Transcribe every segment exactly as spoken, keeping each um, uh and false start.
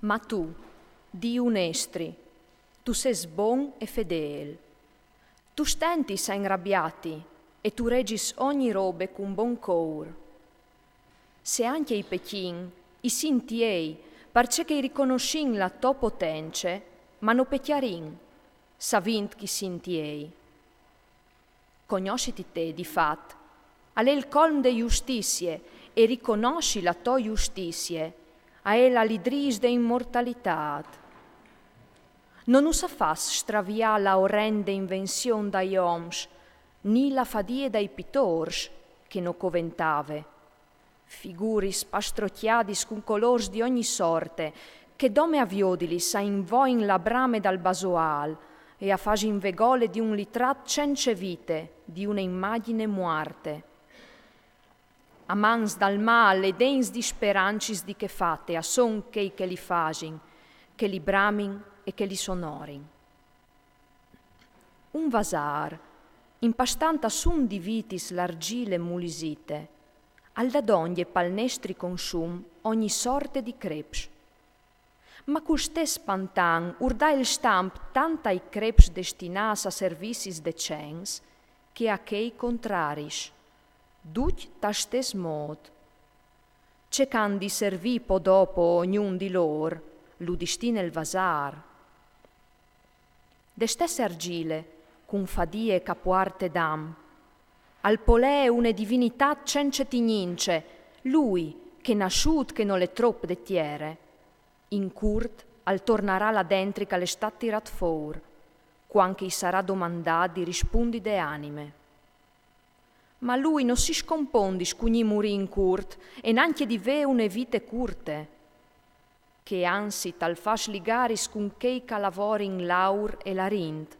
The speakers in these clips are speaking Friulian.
Ma tu, Diu nestri, tu ses bon e fedêl. Tu stentis a inrabiâti e tu regis ogni robe cun bon cour. Se ancje i pecjìn, i sint jei, parcè che i riconoscìn la tô potence, ma no pecjarìn, savint ch'i sint jei. Cognossiti te, di fat, al è il colm de justizie, e riconossi la tô justizie, a è la lidrîs de imortalitât. No nus à fats straviâ la orende invenzion dai oms, ni la fadie dai pitôrs, che no coventave. Figuris spastrocjadis cun colôrs di ogni sorte, che dome a viodilis a invoin la brame dal basoâl e a fasin vegole di un litrat cence vite, di une imagjine muarte. Amants dal mâl e dens di sperancis di chê fate a son chei che li fasin, che li bramin e che lis onorin. Un vasâr, impastant a sun di vitis l'argjile mulisite, al da dongje pal nestri consum ogni sorte di creps. Ma cul stes pantan ur dà il stamp tant ai creps destinâts a servizis decents che a chei contraris, ducj tal stes mût. Ce ch'an di servî po dopo ognun di lôr, lu destine il vasâr. De stesse argjile, cun fadie ch'a puarte dam, al polee une divinitât cence tignince, lui, che nassût che nol è trop de tiere, in curt al tornarà là dentri ch'al è stât tirât fûr, cuant che i sarà domandât di rispundi de anime. Ma lui no si scompondis cun gnî murî in curt e nancje di vê une vite curte, che anzit al fâs ligaris cun chei ch'a lavorin l'aur e l'arint,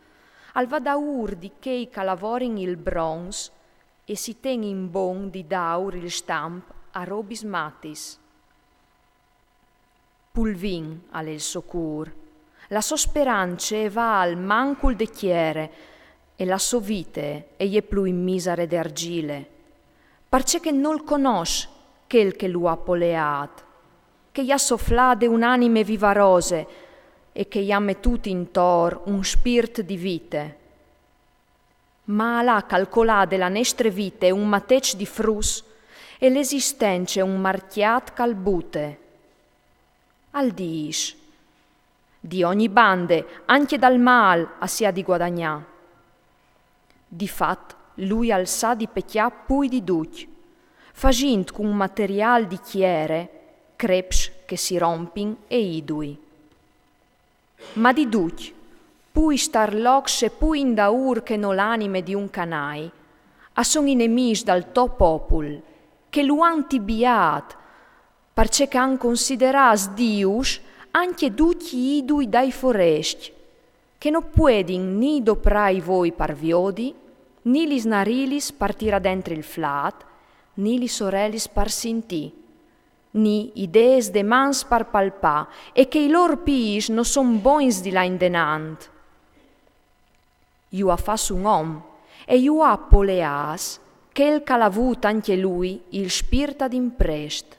al va daûr di chei ch'a lavorin il bronz e si ten in bon di dâur il stamp a robis matis. Pulvin al è il so cûr. La sô sperance e vâl mancul de tiere, e la sô vite e je plui misare de argjile, parcè che nol conòs chel che lu à poleât, che i à soflade un'anime vivarose e che i à metût intor un spirt di vite. Ma al à calcolât de la nestre vite un matec di fruts e l'esistence un marcjât ch'al bute. Al dîs: di ogni bande, ancje dal mâl, a si à di guadagnâ. Di fat, lui al sa di pecjâ plui di ducj, fasint cun materiâl di tiere creps che si rompin e idui. Ma di ducj, plui starlocs e plui indaûr che no l'anime di un canai, a son i nemîs dal to popul, che lu àn tibiât, parcè ch'an considerâts dius ancje ducj i idui dai forescj, che no puedin ni doprâ i voi par viodi, ni lis narilis par tirâ dentri il flât, ni lis orelis par sintî, ni i dêts des mans par palpâ, e che i lôr pîts no son bogns di lâ indenant. Ju à fats un om, e ju à poleâts chel ch'al à vût ancje lui il spirt ad imprest.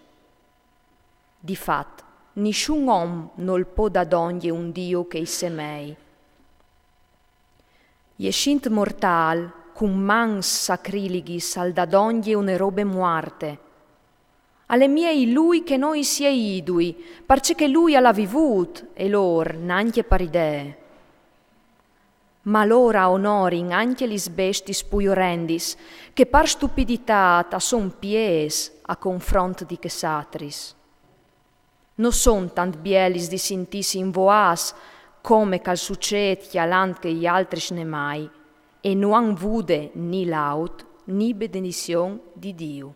Di fat, nissun om nol pò dâ dongje un Diu che i semei. Jessint mortâl, cun mans sacrilighis al dà dongje une robe muarte. Al è miei lui che no i siei idui, parcè che lui al à vivût, e lôr nancje par idee. Ma lôr a onorin ancje lis bestiis plui orendis, che par stupiditât a son piês a confront di chês atris. No son tant bielis di sintîsi invoâts, come ch'al sucêt cjalant chei altris nemâi, e no àn vude ni laud ni benedizion di Diu.